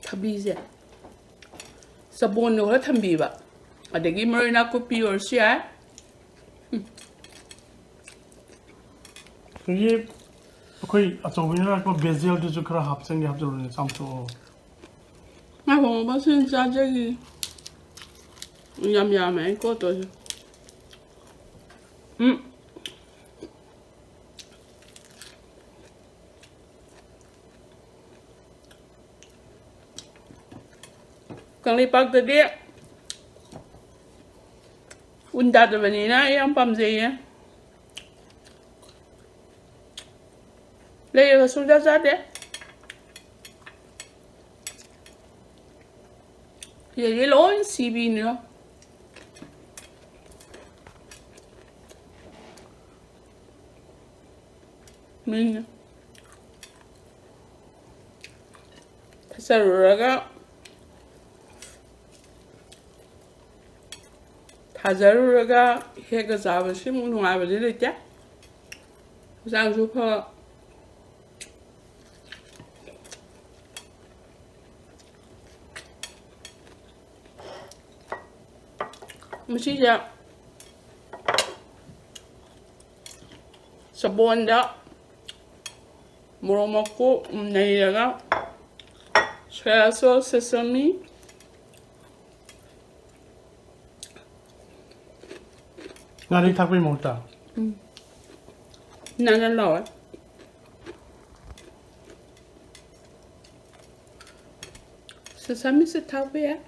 ꯊꯕꯤꯁꯦ ꯆꯕꯣꯟꯗꯣ ꯈꯔ ꯊꯝꯕꯤꯕ, ꯑꯗꯒꯤ ꯃꯔꯣꯏ ꯅꯥꯀꯨꯞꯄꯤ ꯑꯣꯏꯔꯁꯨ ꯌꯥꯏ꯫ ꯑꯗꯒꯤ ꯑꯩꯈꯣꯏ ꯑꯆꯧꯕꯤꯅ ꯂꯥꯛꯄ ꯕꯦꯖꯦꯜꯗꯨꯁꯨ ꯈꯔ ꯍꯥꯞꯆꯟꯒꯦ, ꯍꯥꯞꯆꯜꯂꯨꯅꯦ, ꯆꯥꯝꯊꯣꯛꯑꯣ꯫ ꯉꯥꯏꯈꯣ, ꯃꯁꯤꯅ ꯆꯥꯖꯒꯤ꯫ ꯌꯥꯝ ꯌꯥꯝꯃꯦ ꯑꯩ ꯀꯣꯠꯇꯣꯏꯁꯦ꯫ ꯎꯝ꯫ ꯀꯪꯂꯩꯄꯥꯛꯇꯗꯤ ꯎꯟ ꯇꯥꯗꯕꯅꯤꯅ ꯑꯩ ꯌꯥꯝ ꯄꯥꯝꯖꯩꯌꯦ꯫ ꯂꯩꯔꯒ ꯁꯨꯡꯆꯥ ꯆꯥꯗꯦ꯫ ꯁꯤꯗꯗꯤ ꯂꯣꯏ ꯁꯤꯕꯤꯅꯤꯗꯣ꯫ ꯃꯤꯅ ꯊꯥꯖꯔꯨꯔꯒ ꯊꯥꯖꯔꯨꯔꯒ ꯍꯦꯛꯑ ꯆꯥꯕꯁꯤꯃꯨꯛ ꯅꯨꯡꯉꯥꯏꯕꯗꯤ ꯂꯩꯇꯦ꯫ ꯍꯛꯆꯥꯡꯁꯨ ꯐ꯫ ꯃꯁꯤꯁꯦ ꯆꯕꯣꯟꯗ ꯃꯣꯔꯣꯛ ꯃꯀꯨꯞ ꯅꯩꯔꯒ soya sauce, sesame, ꯉꯥꯔꯤ ꯊꯥꯛꯄꯩ ꯃꯍꯨꯠꯇ? ꯎꯝ꯫ ꯅꯥꯟ ꯅꯥꯟ ꯂꯥꯎꯋꯦ꯫ Sesameꯁꯦ ꯊꯥꯛꯄ ꯌꯥꯏ꯫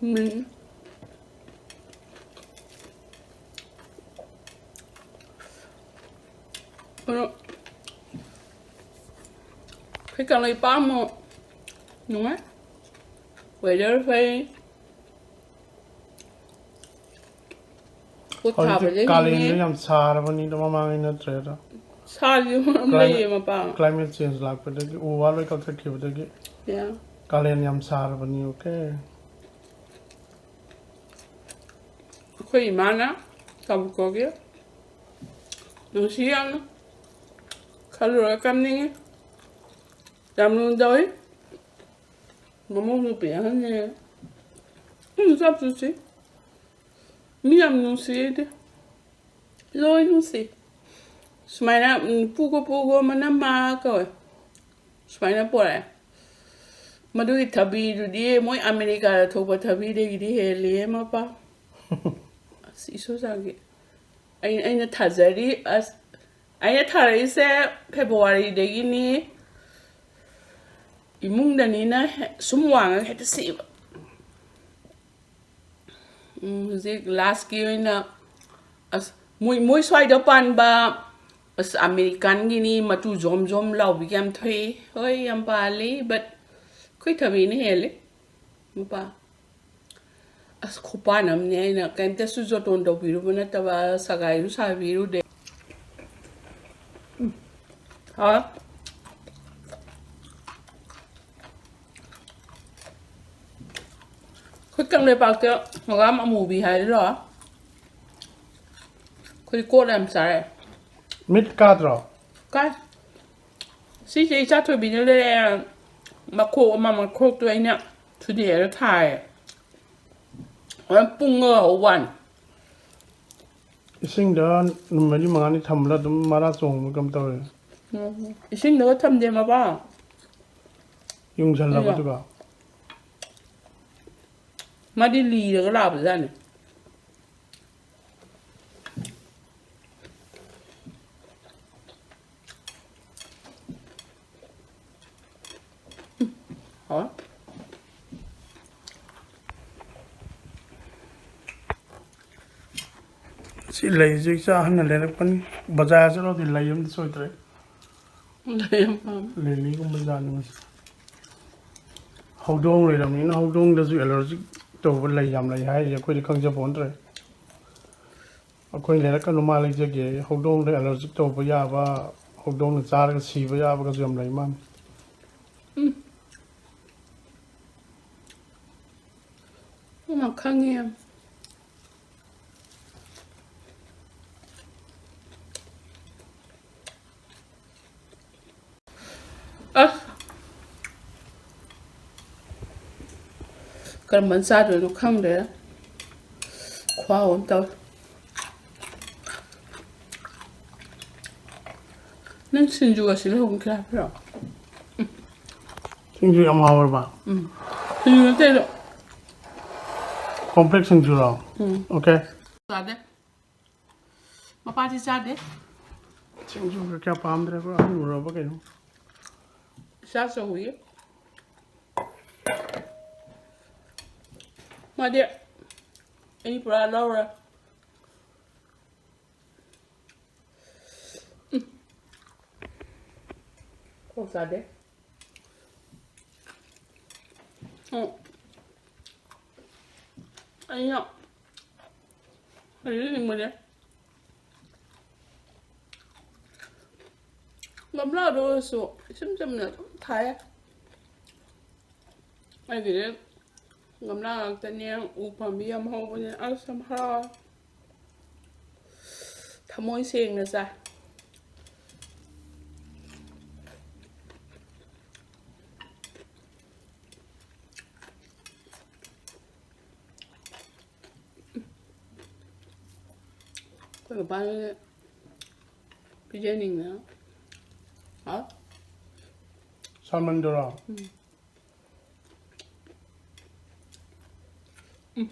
ꯎꯝ꯫ ꯑꯗꯣ ꯑꯩꯈꯣꯏ ꯀꯪꯂꯩꯄꯥꯛ ꯑꯃꯨꯛ ꯅꯨꯡꯉꯥꯏ꯫ Weather ꯐꯩ꯫ ꯄꯣꯠ ꯍꯧꯖꯤꯛꯇꯤ ꯊꯥꯕꯗ ꯀꯥꯂꯦꯟꯗ ꯍꯤꯡꯉꯦ꯫ ꯌꯥꯝ ꯁꯥꯔꯕꯅꯤꯗꯣ, ꯃꯃꯥꯡꯉꯩ ꯅꯠꯇ꯭ꯔꯦꯗ꯫ ꯁꯥꯔꯤꯁꯦ ꯃꯔꯝ ꯂꯩꯌꯦ ꯃꯄꯥ꯫ Climate change ꯂꯥꯛꯄꯗꯒꯤ, ꯎ ꯋꯥ ꯂꯣꯏ ꯀꯛꯊꯠꯈꯤꯕꯗꯒꯤ ꯌꯥ꯫ ꯀꯥꯂꯦꯟ ꯌꯥꯝ ꯁꯥꯔꯕꯅꯤ, okay? ꯑꯩꯈꯣꯏ ꯏꯃꯥꯅ ꯀꯕꯣꯛꯀꯒꯤ ꯅꯨꯡꯁꯤ ꯌꯥꯝꯅ꯫ ꯈꯜꯂꯨꯔꯒ ꯀꯞꯅꯤꯡꯉꯤ꯫ ꯌꯥꯝ ꯂꯨꯅ ꯇꯧꯏ꯫ ꯃꯃꯧ ꯅꯨꯄꯤ ꯑꯍꯟꯅꯦ꯫ ꯎꯝ, ꯆꯞꯁꯨ ꯁꯤ꯫ ꯃꯤ ꯌꯥꯝ ꯅꯨꯡꯁꯤ ꯑꯩꯗꯤ꯫ ꯂꯣꯏ ꯅꯨꯡꯁꯤ꯫ ꯁꯨꯃꯥꯏꯅ, ꯎꯝ, "ꯄꯨꯒꯣ, ꯄꯨꯒꯣ, ꯃꯅꯝꯃ" ꯀꯧꯋꯦ꯫ ꯁꯨꯃꯥꯏꯅ ꯄꯣꯔꯛꯑꯦ꯫ ꯃꯗꯨꯒꯤ ꯊꯕꯤꯗꯨꯗꯤ ꯃꯣꯏ ꯑꯃꯦꯔꯤꯀꯥꯗ ꯊꯣꯛꯄ ꯊꯕꯤꯗꯒꯤꯗꯤ ꯍꯦꯜꯂꯤꯍꯦ ꯃꯄꯥ꯫ ꯑꯁ, ꯏꯁꯣꯔ ꯆꯥꯡꯒꯤ꯫ ꯑꯩ-, ꯑꯩꯅ ꯊꯥꯖꯔꯤ, ꯑꯁ, ꯑꯩꯅ ꯊꯥꯔꯛꯏꯁꯦ ꯐꯦꯕꯋꯥꯔꯤꯗꯒꯤꯅꯤ꯫ ꯏꯃꯨꯡꯗꯅꯤꯅ ꯍꯦ-, ꯁꯨꯝ ꯋꯥꯡꯉꯒ ꯍꯦꯛꯇ ꯁꯤꯕ꯫ ꯎꯝ, ꯍꯧꯖꯤꯛ ꯂꯥꯁꯀꯤ ꯑꯣꯏꯅ, ꯑꯁ, ꯃꯣꯏ, ꯃꯣꯏ ꯁ꯭ꯋꯥꯏꯗ ꯄꯥꯟꯕ, ꯑꯁ, ꯑꯃꯦꯔꯤꯀꯥꯟꯒꯤꯅꯤ, ꯃꯇꯨ ꯖꯣꯝ ꯖꯣꯝ ꯂꯥꯎꯕꯤꯒ ꯌꯥꯝ ꯊꯣꯛꯏ꯫ ꯍꯣꯏ, ꯌꯥꯝ ꯄꯥꯜꯂꯤ, but ꯑꯩꯈꯣꯏ ꯊꯕꯤꯅ ꯍꯦꯜꯂꯤ, ꯃꯄꯥ꯫ ꯑꯁ, ꯈꯨꯄꯥꯟ ꯑꯃꯅꯦ꯫ ꯑꯩꯅ ꯀꯩꯝꯇꯁꯨ ꯖꯣꯇꯣꯟ ꯇꯧꯕꯤꯔꯨꯕ ꯅꯠꯇꯕ, ꯁꯒꯥꯏꯁꯨ ꯁꯥꯕꯤꯔꯨꯗꯦ꯫ ꯎꯝ꯫ ꯍꯥꯎ꯫ ꯑꯩꯈꯣꯏ ꯀꯪꯂꯩꯄꯥꯛꯇ ꯍꯪꯒꯥꯝ ꯑꯃꯨꯕꯤ ꯍꯥꯏꯔꯤꯔꯣ? ꯑꯩꯈꯣꯏ ꯀꯣꯠ ꯌꯥꯝ ꯆꯥꯔꯦ꯫ ꯃꯤꯠ ꯀꯥꯗ꯭ꯔꯣ? ꯀꯥꯏ? ꯁꯤꯁꯦ ꯏꯆꯥ ꯊꯣꯏꯕꯤꯅ ꯂꯩꯔꯛꯑꯦ꯫ ꯃꯈꯣꯛ ꯑꯃ, ꯃꯈꯣꯛꯇꯣ ꯑꯩꯅ ꯊꯨꯗꯦꯛꯑꯒ ꯊꯥꯏꯌꯦ꯫ ꯍꯣꯔꯦꯟ ꯄꯨꯡꯉꯒ ꯍꯧꯕ ꯋꯥꯅꯤ꯫ ꯏꯁꯤꯡꯗ ꯅꯨꯃꯤꯠ ꯃꯔꯤ ꯃꯉꯥꯅꯤ ꯊꯝꯕꯗ ꯑꯗꯨꯝ ꯃꯔꯥ ꯆꯣꯡꯕ ꯀꯝ ꯇꯧꯔꯦ꯫ ꯎꯝ꯫ ꯏꯁꯤꯡꯗꯒ ꯊꯝꯗꯦ, ꯃꯄꯥ꯫ ꯌꯨꯡꯁꯜꯂꯕ ꯑꯗꯨꯒ? ꯃꯥꯗꯤ ꯂꯤꯔꯒ ꯂꯥꯛꯄꯖꯥꯠꯅꯤ꯫ ꯍꯥꯎꯋꯦ꯫ ꯁꯤ ꯂꯩꯁꯦ ꯏꯆꯥ ꯑꯍꯟꯅ ꯂꯩꯔꯛꯄꯅꯤ꯫ ꯕꯖꯥꯔ ꯆꯠꯂꯨꯔꯗꯤ ꯂꯩ ꯑꯝꯇ ꯁꯣꯏꯗ꯭ꯔꯦ꯫ ꯂꯩ ꯌꯥꯝ ꯄꯥꯝꯃꯦ꯫ ꯂꯤꯂꯤꯒꯨꯝꯕ ꯖꯥꯠꯅꯤ ꯃꯁꯤ꯫ ꯍꯧꯗꯣꯡ ꯂꯣꯏꯔꯕꯅꯤꯅ ꯍꯧꯗꯣꯡꯗꯁꯨ allergic ꯇꯧꯕ ꯂꯩ ꯌꯥꯝ ꯂꯩ ꯍꯥꯏꯔꯤꯁꯦ ꯑꯩꯈꯣꯏꯗꯤ ꯈꯪꯖꯄꯣꯟꯇ꯭ꯔꯦ꯫ ꯑꯩꯈꯣꯏ ꯂꯩꯔꯛꯀꯅꯨ ꯃꯥ ꯂꯩꯖꯒꯦ꯫ ꯍꯧꯗꯣꯡꯗ allergic ꯇꯧꯕ ꯌꯥꯕ, ꯍꯧꯗꯣꯡꯅ ꯆꯥꯔꯒ ꯁꯤꯕ ꯌꯥꯕꯒꯁꯨ ꯌꯥꯝ ꯂꯩ ꯃꯥꯜꯂꯦ꯫ ꯎꯝ꯫ ꯃꯥ ꯈꯪꯉꯦ ꯌꯥꯝ꯫ ꯑꯁ! ꯀꯔꯝꯕꯅ ꯆꯥꯗꯣꯏꯅꯣ ꯈꯪꯗꯦ꯫ ꯈꯨꯍꯥꯎ ꯑꯃ ꯇꯧꯋꯦ꯫ ꯅꯪ ꯁꯤꯡꯖꯨ ꯑꯁꯤ ꯂꯨꯍꯣꯡꯈ꯭ꯔꯦ ꯍꯥꯏꯕ꯭ꯔꯣ? ꯁꯤꯡꯖꯨ ꯌꯥꯝ ꯍꯥꯎꯔꯕ? ꯎꯝ꯫ ꯁꯤꯡꯖꯨ ꯅꯠꯇꯦ ꯑꯗꯣ꯫ Complex ꯁꯤꯡꯖꯨꯔꯣ? ꯎꯝ꯫ Okay꯫ ꯆꯥꯗꯦ꯫ ꯃꯄꯥꯗꯤ ꯆꯥꯗꯦ꯫ ꯁꯤꯡꯖꯨꯒ ꯀꯌꯥ ꯄꯥꯝꯗ꯭ꯔꯦꯕ, ꯑꯍꯟ ꯎꯔꯕ ꯀꯩꯅꯣ꯫ ꯏꯆꯥ ꯆꯧꯕꯤ꯫ ꯃꯥꯗꯤ ꯑꯩ ꯄꯨꯔꯥ ꯂꯧꯔꯦ꯫ ꯎꯝ꯫ ꯀꯣꯛ ꯆꯥꯗꯦ꯫ ꯎꯝ꯫ ꯑꯩꯅ ꯍꯧꯖꯤꯛ ꯍꯤꯡꯕꯁꯦ ꯒꯝꯂꯥꯗ ꯑꯣꯏꯔꯁꯨ ꯏꯆꯝ ꯆꯝꯅ ꯑꯗꯨꯝ ꯊꯥꯏ꯫ ꯑꯩꯒꯤꯗꯤ ꯒꯝꯂꯥ ꯉꯥꯛꯇꯅꯦ, ꯎ ꯄꯥꯝꯕꯤ ꯌꯥꯝ ꯍꯧꯕꯅꯦ꯫ ꯑꯁ, ꯌꯥꯝ ꯍꯔꯥꯎꯋꯦ꯫ ꯊꯃꯣꯏ ꯁꯦꯡꯅ ꯆꯥꯏ꯫ ꯑꯩꯈꯣꯏ ꯃꯄꯥꯅ ꯄꯤꯖꯅꯤꯡꯗꯅ꯫ ꯍꯥꯎ? ꯁꯥꯃꯟꯗꯨꯔꯣ? ꯎꯝ꯫ ꯎꯝ꯫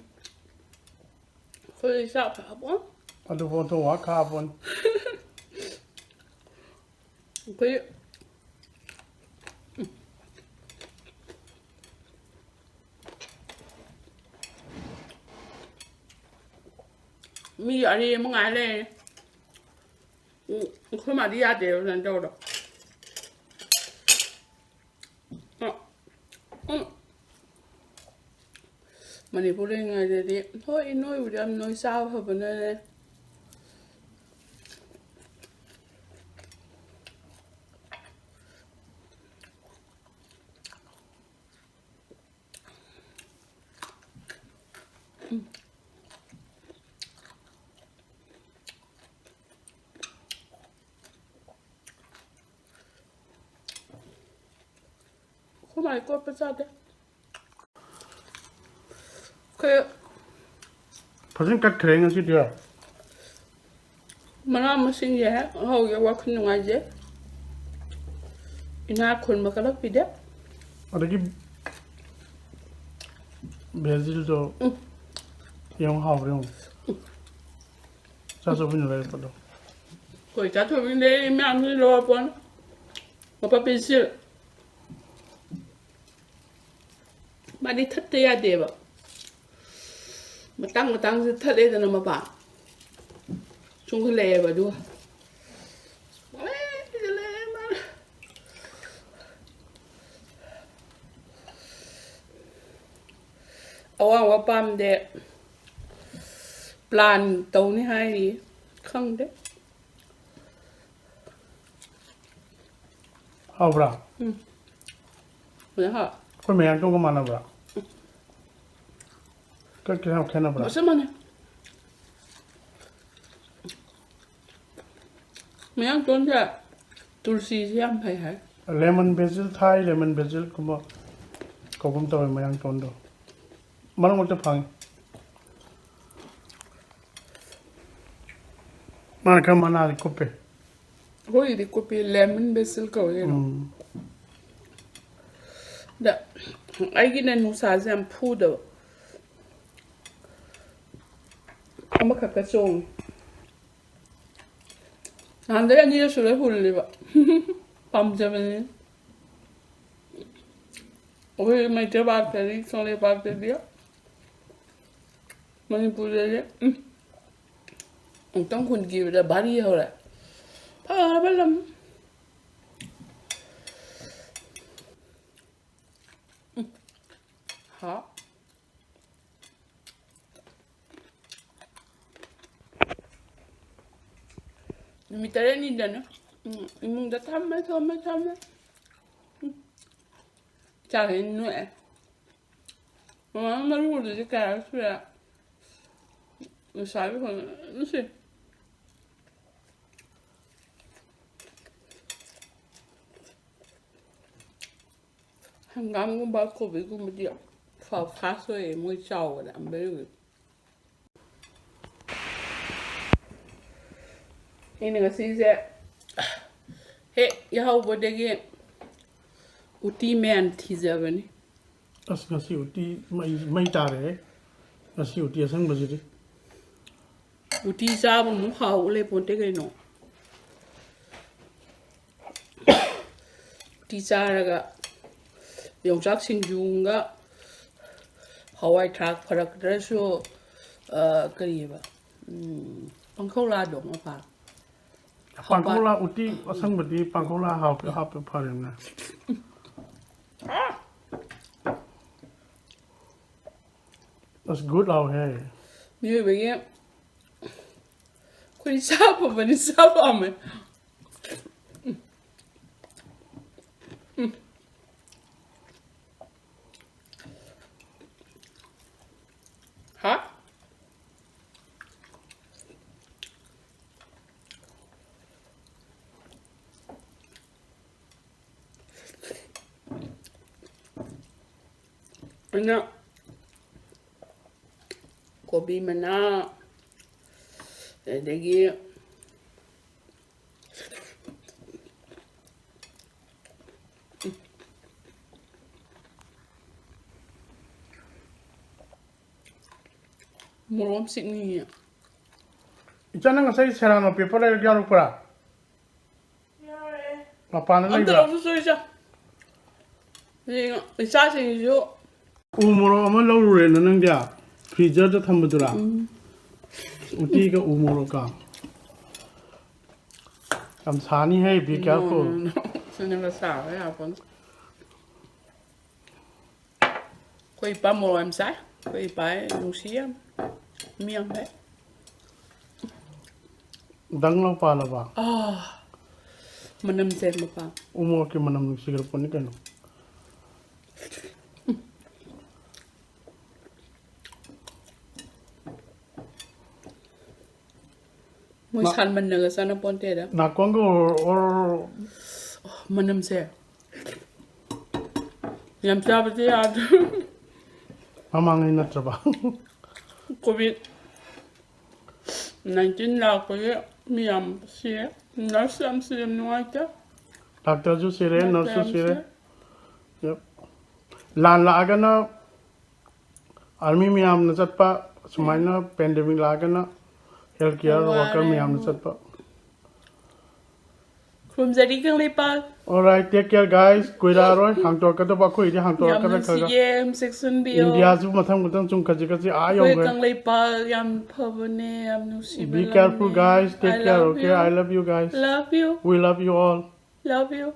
ꯑꯩꯈꯣꯏ ꯆꯥꯛ ꯐꯕ꯫ ꯑꯗꯨ ꯄꯣꯠꯇꯣ ꯋꯥ ꯈꯥꯄꯣꯟ꯫ ꯑꯩꯈꯣꯏ ꯃꯤ ꯑꯔꯦꯝꯕ ꯉꯥꯏ ꯂꯩꯔꯦ꯫ ꯎꯝ, ꯑꯩꯈꯣꯏ ꯃꯥꯗꯤ ꯌꯥꯗꯦꯕ ꯑꯗꯨꯃꯥꯏꯅ ꯇꯧꯕꯗꯣ꯫ ꯑ, ꯎꯝ꯫ ꯃꯅꯤꯄꯨꯔ ꯂꯩꯔꯤꯉꯩꯗꯗꯤ, ꯍꯣꯏ, ꯅꯣꯏꯕꯨꯗꯤ ꯌꯥꯝ ꯅꯣꯏ ꯆꯥꯕ ꯐꯕꯅꯅꯦ꯫ ꯑꯩꯈꯣꯏ ꯃꯥꯗꯤ ꯀꯣꯠꯄ ꯆꯥꯗꯦ꯫ ꯑꯩꯈꯣꯏ ꯐꯖꯅ ꯀꯠꯈ꯭ꯔꯦ ꯉꯁꯤꯗꯤ꯫ ꯃꯅꯥ ꯃꯁꯤꯡꯁꯦ ꯍꯦꯛ ꯍꯧꯒꯦ ꯋꯥꯈꯜ ꯅꯨꯡꯉꯥꯏꯖꯩ꯫ ꯏꯅꯥꯛ ꯈꯨꯟꯕ ꯀꯜꯂꯛꯄꯤꯗꯦ꯫ ꯑꯗꯒꯤ ꯕꯦꯖꯤꯜꯗꯣ ꯎꯝ꯫ ꯌꯦꯡꯉꯨ, ꯍꯥꯎꯕ꯭ꯔꯥ ꯌꯦꯡꯉꯨ꯫ ꯆꯥ ꯆꯧꯕꯤꯅ ꯂꯩꯔꯛꯄꯗꯣ꯫ ꯑꯩꯈꯣꯏ ꯆꯥꯊꯣꯛꯅꯤꯡꯗꯦ ꯃꯌꯥꯝꯁꯤ ꯂꯣꯏꯔ ꯄꯣꯠꯅꯤ꯫ ꯃꯄꯥ ꯄꯦꯟꯁꯤꯜ꯫ ꯃꯥꯗꯤ ꯊꯠꯇ ꯌꯥꯗꯦꯕ꯫ ꯃꯇꯥꯡ ꯃꯇꯥꯡꯁꯤꯗ ꯊꯠꯂꯦꯗꯅ ꯃꯄꯥ꯫ ꯆꯨꯡꯈꯠꯂꯛꯑꯦꯕ ꯑꯗꯨꯒ꯫ ꯑꯋꯥꯡꯕ ꯄꯥꯝꯗꯦ꯫ ꯄ꯭ꯂꯥꯟ ꯇꯧꯅꯤ ꯍꯥꯏꯔꯤ꯫ ꯈꯪꯗꯦ꯫ ꯍꯥꯎꯕ꯭ꯔꯥ? ꯎꯝ꯫ ꯐꯖꯅ ꯍꯥꯎ꯫ ꯑꯩꯈꯣꯏ ꯃꯌꯥꯡ ꯇꯣꯟꯒ ꯃꯥꯟꯅꯕ꯭ꯔꯥ? ꯀ-, ꯀꯌꯥꯝ ꯈꯦꯠꯅꯕ꯭ꯔꯥ? ꯆꯞ ꯃꯥꯟꯅꯩ꯫ ꯃꯌꯥꯡ ꯇꯣꯟꯁꯦ ꯇꯨꯜꯁꯤꯁꯦ ꯌꯥꯝ ꯐꯩ ꯍꯥꯏ꯫ Lemon basil, Thai lemon basil ꯀꯨꯝꯕ ꯀꯧꯕ ꯑꯃ ꯇꯧꯋꯦ ꯃꯌꯥꯡ ꯇꯣꯟꯗꯣ꯫ ꯃꯔꯛ ꯃꯔꯛꯇ ꯐꯪꯉꯤ꯫ ꯃꯥꯅ ꯈꯔ ꯃꯅꯥꯗꯤ ꯀꯨꯞꯄꯦ꯫ ꯑꯩꯈꯣꯏꯒꯤꯗꯤ ꯀꯨꯞꯄꯤ, lemon basil ꯀꯧꯋꯦ ꯀꯩꯅꯣ꯫ ꯎꯝ꯫ ꯑꯗ ꯑꯩꯒꯤꯅ ꯅꯨꯡꯁꯥꯁꯦ ꯌꯥꯝ ꯐꯨꯗꯕ꯫ ꯑꯃꯈꯛꯇ ꯆꯣꯡꯉꯤ꯫ ꯅꯍꯥꯟꯗꯩ ꯑꯅꯤꯔꯛ ꯁꯨꯔꯦ ꯍꯨꯜꯂꯤꯕ꯫ ꯄꯥꯝꯖꯕꯅꯤ꯫ ꯑꯩꯈꯣꯏ ꯃꯩꯇꯩ ꯄꯥꯛꯇꯗꯤ, ꯀꯪꯂꯩꯄꯥꯛꯇꯗꯤ, ꯃꯅꯤꯄꯨꯔꯗꯗꯤ, ꯎꯝ꯫ ꯑꯃꯨꯛꯇꯪ ꯍꯨꯟꯈꯤꯕꯗ ꯚꯥꯔꯤ ꯍꯧꯔꯦ꯫ ꯐꯔꯕ ꯂꯝ꯫ ꯎꯝ꯫ ꯍꯥꯎ꯫ ꯅꯨꯃꯤꯠ ꯇꯔꯦꯠꯅꯤꯗꯅ꯫ ꯎꯝ, ꯏꯃꯨꯡꯗ ꯊꯝꯃꯦ, ꯊꯝꯃꯦ, ꯊꯝꯃꯦ꯫ ꯎꯝ꯫ ꯆꯥꯛꯁꯤ ꯅꯣꯛꯑꯦ꯫ ꯃꯃꯥ ꯃꯔꯨꯗꯨꯗꯤ ꯀꯌꯥꯔꯛ ꯁꯨꯔꯦ? ꯂꯩꯁꯥꯕꯤ ꯐꯖꯅ ꯁꯤ꯫ ꯍꯪꯒꯥꯝꯒꯨꯝꯕ, ꯀꯣꯕꯤꯒꯨꯝꯕꯗꯤ ꯐ-, fast ꯑꯣꯏꯌꯦ, ꯃꯣꯏ ꯆꯥꯎꯕꯗ, ꯑꯝꯕꯦꯔꯨꯒꯤ꯫ ꯑꯩꯅ ꯉꯁꯤꯁꯦ ꯍꯦꯛ ꯌꯥꯍꯧꯕꯗꯒꯤ ꯎꯇꯤ ꯃꯌꯥꯝ ꯊꯤꯖꯕꯅꯤ꯫ ꯑꯁ, ꯉꯁꯤ ꯎꯇꯤ ꯃꯩ, ꯃꯩ ꯇꯥꯔꯦꯍꯦ꯫ ꯉꯁꯤ ꯎꯇꯤ ꯑꯁꯪꯕꯁꯤꯗꯤ꯫ ꯎꯇꯤ ꯆꯥꯕꯃꯨꯛ ꯍꯥꯎꯕ ꯂꯩꯄꯣꯟꯇꯦ ꯀꯩꯅꯣ꯫ ꯎꯇꯤ ꯆꯥꯔꯒ ꯌꯣꯡꯆꯥꯛ ꯁꯤꯡꯖꯨꯒ ꯍꯋꯥꯏ ꯊ꯭ꯔꯥꯛ ꯐꯔꯛꯇ꯭ꯔꯁꯨ, ꯑ, ꯀꯔꯤꯑꯕ? ꯎꯝ, ꯄꯥꯡꯈꯧꯂꯥꯗꯣ ꯃꯄꯥ꯫ ꯄꯥꯡꯈꯧꯂꯥ ꯎꯇꯤ ꯑꯁꯪꯕꯗꯤ ꯄꯥꯡꯈꯧꯂꯥ ꯍꯥꯞꯄ, ꯍꯥꯞꯄ ꯐꯔꯦꯅꯦ꯫ ꯑꯁ, ꯒꯨꯗ ꯍꯥꯎꯍꯦ꯫ ꯃꯤꯑꯣꯏꯕꯒꯤ ꯑꯩꯈꯣꯏ ꯆꯥ ꯐꯕꯅꯤ, ꯆꯥ ꯄꯥꯝꯃꯦ꯫ ꯍꯥ? ꯑꯩꯅ ꯀꯣꯕꯤ ꯃꯅꯥ, ꯑꯗꯒꯤ ꯃꯣꯔꯣꯛ ꯑꯃ ꯆꯤꯛꯅꯤꯡꯉꯦ꯫ ꯏꯆꯥ, ꯅꯪ ꯉꯁꯥꯏ ꯁꯦꯔꯥꯅꯣ ꯄꯦꯄꯔ ꯂꯩꯔꯛ ꯌꯥꯎꯔꯛꯄ꯭ꯔꯥ? ꯃꯄꯥꯟꯗ ꯑꯝꯇ ꯂꯩꯕ꯭ꯔꯥ? ꯂꯧꯊꯣꯛꯆꯣ, ꯏꯆꯥ꯫ ꯍꯌꯦꯡ ꯏꯆꯥꯁꯤꯡꯁꯤꯁꯨ꯫ ꯎ ꯃꯣꯔꯣꯛ ꯑꯃ ꯂꯧꯔꯨꯔꯦꯅ ꯅꯪꯗꯤ? ꯐ꯭ꯔꯤꯖꯔꯗ ꯊꯝꯕꯗꯨꯔꯥ? ꯎꯝ꯫ ꯎꯇꯤꯒ ꯎ ꯃꯣꯔꯣꯛꯀ꯫ ꯌꯥꯝ ꯁꯥꯅꯤꯍꯦ, be careful꯫ No, no, no. ꯁꯤꯅꯦꯕ ꯁꯥꯕ ꯌꯥꯕ꯫ ꯑꯩꯈꯣꯏ ꯏꯄꯥ ꯃꯣꯔꯣꯛ ꯌꯥꯝ ꯆꯥꯏ꯫ ꯑꯩꯈꯣꯏ ꯏꯄꯥ ꯅꯨꯡꯁꯤ ꯌꯥꯝ꯫ ꯃꯤ ꯌꯥꯝ ꯐꯩ꯫ ꯗꯪ ꯂꯥꯎ ꯄꯥꯜꯂꯕ? ꯑꯥ, ꯃꯅꯝꯁꯦ ꯃꯄꯥꯟ꯫ ꯎ ꯃꯣꯔꯣꯛꯀꯤ ꯃꯅꯝ ꯅꯨꯡꯁꯤꯈ꯭ꯔ ꯄꯣꯠꯅꯤ ꯀꯩꯅꯣ꯫ ꯃꯣꯏ ꯅꯥ-, ꯁꯥꯟꯃꯟꯅꯒ ꯆꯥꯟꯅꯄꯣꯟꯇꯦꯗ꯫ ꯅꯥꯀꯣꯡꯒ ꯑꯣꯔ-, ꯑꯣꯔ-, ꯑꯣ, ꯃꯅꯝꯁꯦ꯫ ꯌꯥꯝ ꯆꯥꯕꯗꯤ ꯌꯥꯗ꯭ꯔꯦ꯫ ꯃꯃꯥꯡꯉꯩ ꯅꯠꯇ꯭ꯔꯕ? ꯀꯣꯚꯤꯗ ꯅꯥꯏꯟꯇꯤꯟ ꯂꯥꯛꯄꯒꯤ ꯃꯤ ꯌꯥꯝ ꯁꯤꯔꯦ꯫ ꯅꯔꯁ ꯌꯥꯝ ꯁꯤꯔꯦ, ꯌꯥꯝ ꯅꯨꯡꯉꯥꯏꯇꯦ꯫ ꯗꯥꯛꯇꯔꯁꯨ ꯁꯤꯔꯦ, ꯗꯥꯛꯇꯔ ꯅꯔꯁꯁꯨ ꯌꯥꯝ ꯁꯤꯔꯦ꯫ ꯁꯤꯔꯦ꯫ ꯌꯦꯞ꯫ ꯂꯥꯟ ꯂꯥꯛꯑꯒꯅ ꯑꯥꯔꯃꯤ ꯃꯌꯥꯝꯅ ꯆꯠꯄ, ꯁꯨꯃꯥꯏꯅ ꯄꯦꯟꯗꯦꯃꯤꯛ ꯂꯥꯛꯑꯒꯅ ꯍꯦꯜꯊ ꯀꯤꯌꯔ ꯋꯥꯔꯀꯔ ꯋꯥꯔꯦ꯫ ꯃꯌꯥꯝꯅ ꯆꯠꯄ꯫ ꯈꯨꯔꯨꯝꯖꯔꯤ Kangleipak. Alright, take care guys. ꯀꯨꯏꯔꯛꯑꯔꯣꯏ ꯍꯥꯡꯇꯣꯔꯛꯀꯗꯕ, ꯑꯩꯈꯣꯏꯗꯤ ꯌꯥꯝ ꯍꯥꯡꯇꯣꯔꯛꯀꯗ ꯈꯔ ꯈꯔ꯫ ꯅꯨꯡꯁꯤꯌꯦ, ꯃꯁꯛ ꯁꯨꯟꯕꯤꯌꯣ꯫ ꯏꯟꯗꯤꯌꯥꯁꯤꯕꯨ ꯃꯊꯪ ꯃꯊꯪ ꯁꯨꯝ ꯈꯖꯤꯛ ꯈꯖꯤꯛ ꯑꯥ ꯑꯩꯈꯣꯏ ꯌꯧꯈ꯭ꯔꯦ꯫ ꯀꯪꯂꯩꯄꯥꯛ ꯌꯥꯝ ꯐꯕꯅꯦ, ꯌꯥꯝ ꯅꯨꯡꯁꯤꯕ Be careful ꯂꯝꯅꯦ꯫ guys. Take I care. love Okay, you. I love you guys. Love you. We love you all. Love you.